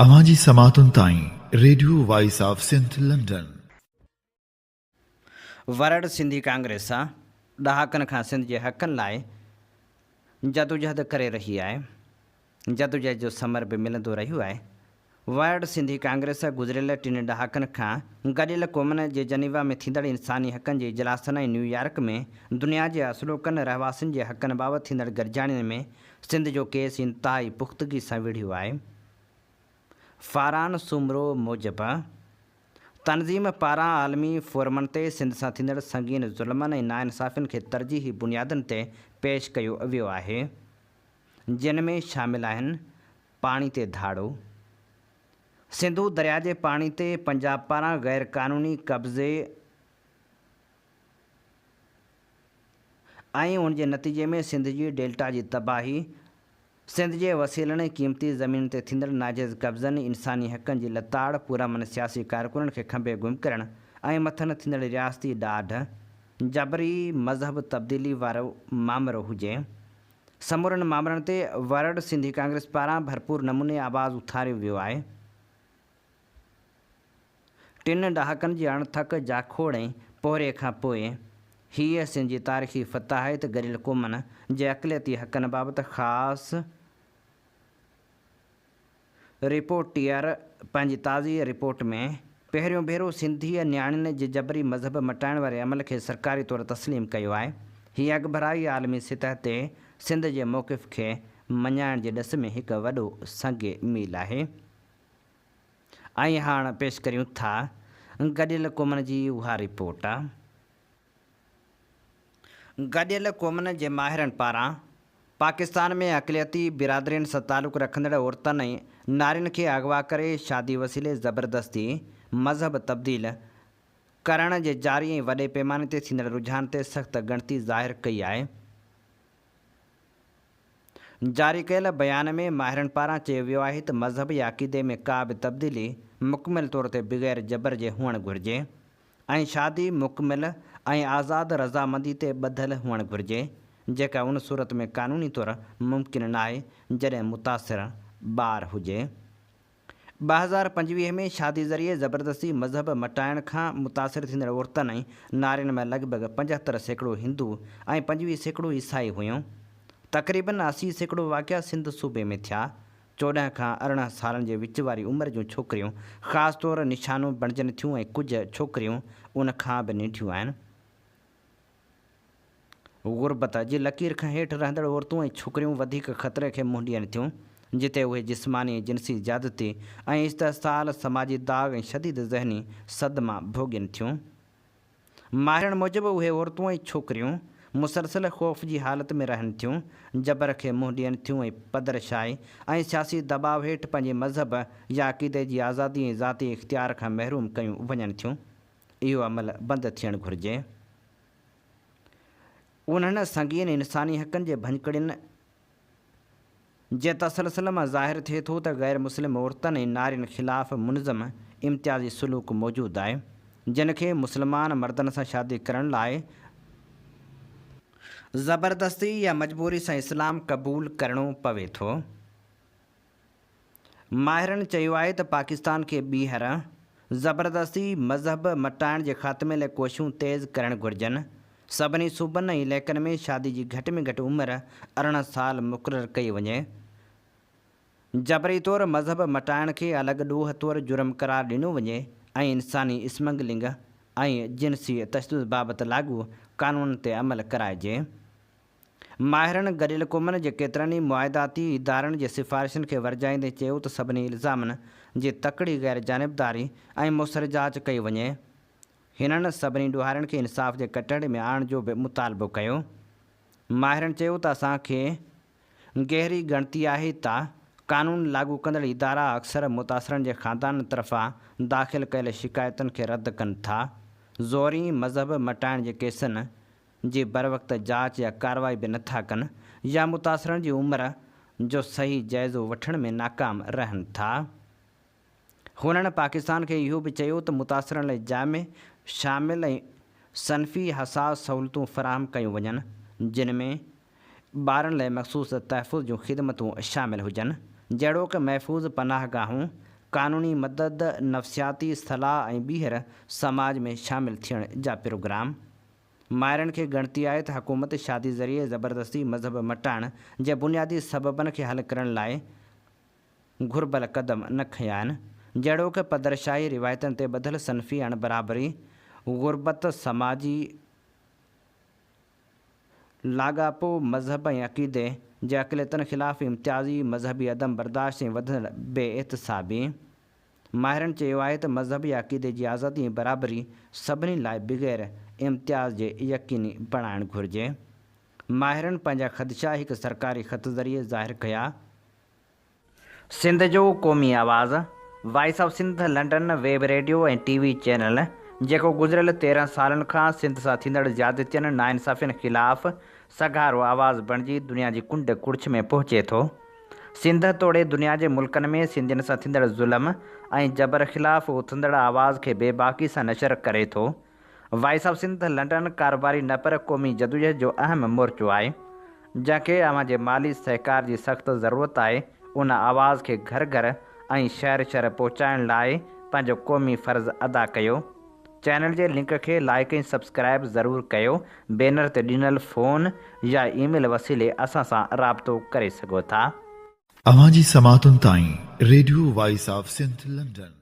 اوهان جي سماعتن تائين radio voice of Sindh London. World Sindhi Congress ڏهاڪن کان سنڌ جي حقن لاء جدوجهد ڪري رهي آهي. جدوجهد جو ثمر به ملندو رهيو آهي. ورلڊ سنڌي ڪانگريس گذريل ٽن ڏهاڪن کان گڏيل قومن جي جنيوا ۾ ٿيندڙ انساني حقن جي اجلاسن ۽ نيويارڪ ۾ دنيا جي اصلوڪن رهواسين جي حقن بابت ٿيندڙ گڏجاڻين ۾ سنڌ جو ڪيس انتهائي پختگي سان وڙهيو آهي. فاران سومرو موجب، تنظيم پاران عالمي فورمن تي سنڌ سان ٿيندڙ سنگين ظلمن ۽ ناانصافين کي ترجيحي بنيادن تي پيش ڪيو ويو آهي، جن ۾ شامل آهن پاڻي تي ڌاڙو، سنڌو درياء جي پاڻي تي پنجاب پاران غير قانوني قبضي، ۽ ان جي نتيجي ۾ سنڌ جي ڊيلٽا جي تباهي، سنڌ جي وسيلن ۽ قيمتي زمينن تي ٿيندڙ ناجائز قبضن، انساني حقن جي لتاڙ، پرامن سياسي ڪارڪنن کي کنڀي گم ڪرڻ ۽ مٿن ٿيندڙ رياستي ڏاڍ، جبري مذهب تبديلي وارو مامرو هجي. سمورن مامرن تي ورلڊ سنڌي ڪانگريس پاران ڀرپور نموني آواز اٿاريو ويو آهي. ٽن ڏهاڪن جي اڻٿڪ جاکوڙ ۽ پورهيي کان پوء هيء سنڌ جي تاريخي فتح آهي ته گڏيل قومن جي اقليتي حقن بابت خاص رپورٽيئر پنهنجي تازي رپورٽ ۾ پهريون ڀيرو سنڌي نياڻين جي جبري مذهب مٽائڻ واري عمل کي سرڪاري طور تسليم ڪيو آهي. هيء اڳڀرائي عالمي سطح تي سنڌ جي موقف کي مڃائڻ جي ڏس ۾ هڪ وڏو سنگ ميل آهي. ۽ هاڻ پيش ڪريون ٿا گڏيل قومن جي اها رپورٽ. گڏيل قومن جي ماهرن پاران پاڪستان ۾ اقليتي برادرين سان تعلق رکندڙ عورتن ۽ نارين کي اغوا ڪري شادي وسيلي زبردستي مذهب تبديل ڪرڻ جي جاري ۽ وڏي پيماني تي ٿيندڙ رجحان تي سخت ڳڻتي ظاهر ڪئي آهي. جاري ڪيل بيان ۾ ماهرن پاران چيو ويو آهي ته مذهب يا عقيدي ۾ ڪا به تبديلي مڪمل طور تي بغير جبر جي هئڻ گهرجي ۽ شادي مڪمل ۽ آزاد رضامندي تي ٻڌل هئڻ گهرجي جيڪا ان صورت ۾ قانوني طور ممڪن ناهي جڏهن متاثر ٻار هجي. 2025 ۾ شادي ذريعي زبردستي مذهب مٽائڻ کان متاثر ٿيندڙ عورتن ۽ نارين ۾ لڳ ڀڳ 75% هندو ۽ 25% عيسائي هيون. تقريبن 80% واقعا سنڌ صوبي ۾ ٿيا. 14 کان 18 سالن جي وچ واري عمر جون ڇوڪريون خاص طور نشانو بڻجن ٿيون ۽ ڪجهه ڇوڪريون ان کان به ننڍيون آهن. غربت جي لڪير کان هيٺ رهندڙ عورتون ۽ ڇوڪريون وڌيڪ خطري کي منهن ڏين ٿيون، جتي اهي جسماني ۽ جنسي زيادتي ۽ استحصال، سماجي داغ ۽ شديد ذهني صدما ڀوڳين ٿيون. ماهرن موجب اهي عورتون ۽ ڇوڪريون مسلسل خوف جي حالت ۾ رهن ٿيون، جبر کي منهن ڏين ٿيون ۽ پدرشاهي ۽ سياسي دٻاء هيٺ پنهنجي مذهب يا عقيدي جي آزادي ۽ ذاتي اختيار کان محروم ڪيون وڃن ٿيون. اهو عمل بند ٿيڻ گهرجي. انهن سنگين انساني حقن جي ڀڃڪڙين جي تسلسل مان ظاهر ٿئي ٿو ته غير مسلم عورتن ۽ نارين خلاف منظم امتيازي سلوڪ موجود آهي، جن کي مسلمان مردن سان شادي ڪرڻ لاء زبردستي يا مجبوري سان اسلام قبول ڪرڻو پوي ٿو. ماهرن چيو آهي ته پاڪستان کي ٻيهر زبردستي مذهب مٽائڻ جي خاتمي لاء ڪوششون تيز ڪرڻ گهرجن، سڀني صوبن ۽ علائقن ۾ شادي جي گهٽ ۾ گهٽ عمر 18 سال مقرر ڪئي وڃي، جبري طور مذهب مٽائڻ کي الڳ ڏوهه طور جرم قرار ڏنو وڃي ۽ انساني اسمگلنگ ۽ جنسي تشدد بابت لاڳو قانونن تي عمل ڪرائجي. ماهرن گڏيل قومن جي ڪيترن ئي معاهداتي ادارن جي سفارشن کي ورجائيندي چيو ته سڀني الزامن جي تڪڙي غير جانبداري ۽ موثر جاچ ڪئي وڃي. هنن سڀني ڏوهارين کي انصاف جي ڪٽهڙي ۾ آڻڻ جو به مطالبو ڪيو. ماهرن چيو ته اسان کي گهري ڳڻتي آهي ته قانون لاڳو ڪندڙ ادارا اڪثر متاثرن جي خاندانن طرفان داخل ڪيل شڪايتن کي رد ڪن ٿا، زوري مذهب مٽائڻ جي ڪيسن جي بروقت جاچ يا ڪارروائي به نٿا ڪن يا متاثرن جي عمر جو صحيح جائزو وٺڻ ۾ ناڪام رهن ٿا. هنن پاڪستان کي اهو به چيو ته متاثرن لاء جامع، شامل ۽ صنفي حساس سهولتون فراهم ڪيون وڃن، جن ۾ ٻارن لاء مخصوص تحفظ جون خدمتون شامل هجن، جهڙوڪ محفوظ پناهگاهون، قانوني مدد، نفسياتي صلاح ۽ ٻيهر سماج ۾ شامل ٿيڻ جا پروگرام. ماهرن کي ڳڻتي آهي ته حڪومت شادي ذريعي زبردستي مذهب مٽائڻ جي بنيادي سببن کي حل ڪرڻ لاء گهربل قدم نه کنيا آهن، جهڙوڪ پدرشاهي روايتن تي ٻڌل صنفي اڻبرابري، غربت، سماجي لاڳاپو، مذهب ۽ عقيدي جي اقليتن خلاف امتيازي مذهبي عدم برداشت ۽ وڌندڙ بي احتسابي. ماهرن چيو آهي ته مذهب يا عقيدي جي آزادي ۽ برابري سڀني لاء بغير امتياز جي يقيني بڻائڻ گهرجي. ماهرن پنهنجا خدشا هڪ سرڪاري خط ذريعي ظاهر ڪيا. سنڌ جو قومي آواز، voice of Sindh London web radio ۽ T V channel, جيڪو گذريل 13 سالن کان سنڌ سان ٿيندڙ زيادتين، ناانصافين خلاف سگهارو آواز بڻجي دنيا جي ڪنڊ ڪڙڇ ۾ پهچي ٿو. سنڌ توڙي دنيا جي ملڪن ۾ سنڌين سان ٿيندڙ ظلم ۽ جبر خلاف اٿندڙ آواز کي بيباڪي سان نشر ڪري ٿو. وائس آف سنڌ لنڊن ڪاروباري نه پر قومي جدوجهد جو اهم مورچو آهي، جنهن کي اوهان جي مالي سهڪار جي سخت ضرورت آهي، ان آواز کي گهر گهر ۽ شهر شهر پهچائڻ لاء پنهنجو قومي فرض ادا ڪيو. چينل جي لنڪ کي لائيڪ ۽ سبسڪرائيب ضرور ڪيو، بينر تي ڏنل فون يا اي ميل وسيلي اسان سان رابطو ڪري سگهو ٿا. اوهان جي سماعتن تائين radio voice of Sindh London.